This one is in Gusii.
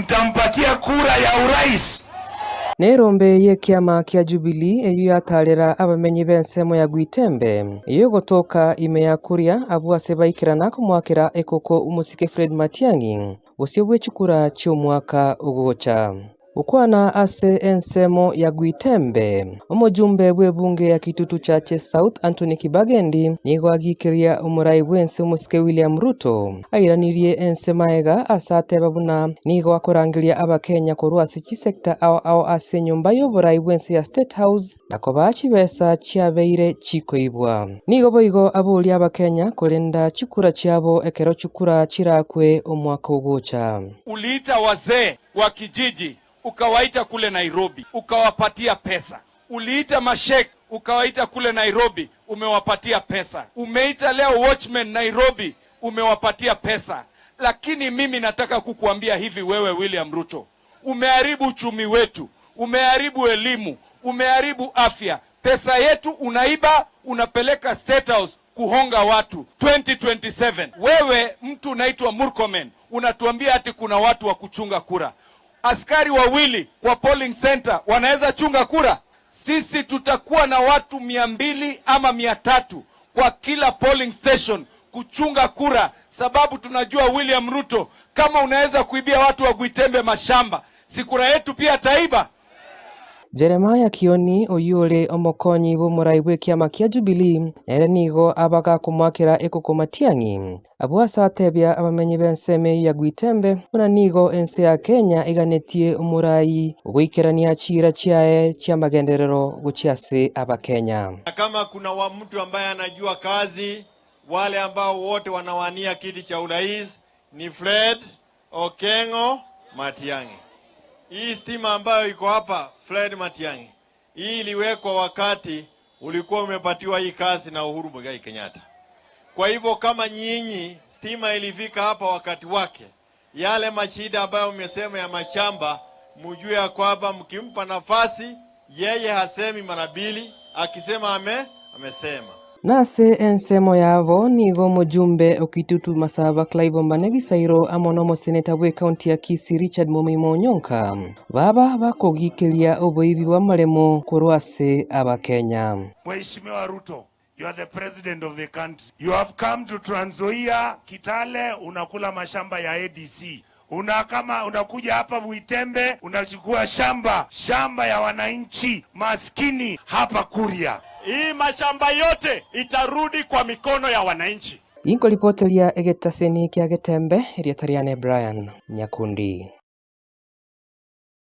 Mtampatia kura ya urais? Nerombe y'ekiama kia Jubilee eyio yatarera abamenyi b'ensemo ya Gwitembe, eyio egotoka ime ya Kuria abwo ase baikerana komoakera ekoko omosike Fred Matiang'i bosio bwe chikura chi'omwaka ogocha. Gokwana ase ensemo ya Gwitembe, omojumbe bw'ebunge ya Kitutu Chache South Anthony Kibagendi nigo agikeria omorai bw'ense omosike William Ruto airanirie ense maega ase ateba buna nigo akorangeria abakenya korwa ase chisector ao ao ase enyomba y'oborai bw'ense ya State House na kobaa chibesa chiabeire chikoibwa. Nigo boigo aboria abakenya korenda chikura chiabo ekero chikura chirakwe omwaka ogocha. Uliita wazee wa kijiji ukawaita kule Nairobi ukawapatia pesa. Uliita mashek ukawaita kule Nairobi umewapatia pesa. Umeita leo watchmen Nairobi umewapatia pesa. Lakini mimi nataka kukuambia hivi, wewe William Ruto, umeharibu uchumi wetu, umeharibu elimu, umeharibu afya. Pesa yetu unaiba, unapeleka State House kuhonga watu 2027. Wewe mtu unaitwa Murkomen unatuambia ati kuna watu wa kuchunga kura. Askari wawili kwa polling center wanaweza chunga kura? Sisi tutakuwa na watu 200 ama 300 kwa kila polling station kuchunga kura, sababu tunajua William Ruto, kama unaweza kuibia watu wa Gwitembe mashamba, si kura yetu pia ataiba? Jeremiah Kioni oyio ore omokonyi bw'omorai bw'ekiama kia Jubilee nere nigo abaga komoakera ekoko Matiang'i. Abwo ase atebia abamenyi b'ensemo eyio ya Gwitembe buna nigo ense ya Kenya eganetie omorai ogoikerania chiira chiaye chi'amagenderero gochia ase Abakenya. Na kama kuna wa mtu ambaye anajua kazi, wale ambao wote wanawania kiti cha urais ni Fred Okengo Matiang'i. Hii stima ambayo iko hapa Fred Matiang'i, hii iliwekwa wakati ulikuwa umepatiwa hii kazi na Uhuru Muigai Kenyatta. Kwa hivyo kama nyinyi stima ilifika hapa wakati wake, yale mashida ambayo umesema ya mashamba, mjue ya kwamba mkimpa nafasi yeye hasemi mara mbili, akisema ame amesema. Nase ensemo yabo nigo omojumbe o Kitutu Masaba Clive Ombane Gisairo amo nomoseneta bw'ecounty ya Kisii Richard Momoima Onyonka baba bakogikeria oboibi bw'amaremo korwa ase Abakenya. Mheshimiwa Ruto, you are the president of the country. You have come to Trans Nzoia, Kitale, unakula mashamba ya ADC. Una kama unakuja hapa Buitembe unachukua shamba shamba ya wananchi maskini hapa Kuria. Hii mashamba yote itarudi kwa mikono ya wananchi. Inkoripoteria egetaseni kia Getembe, erieta riane Brian Nyakundi.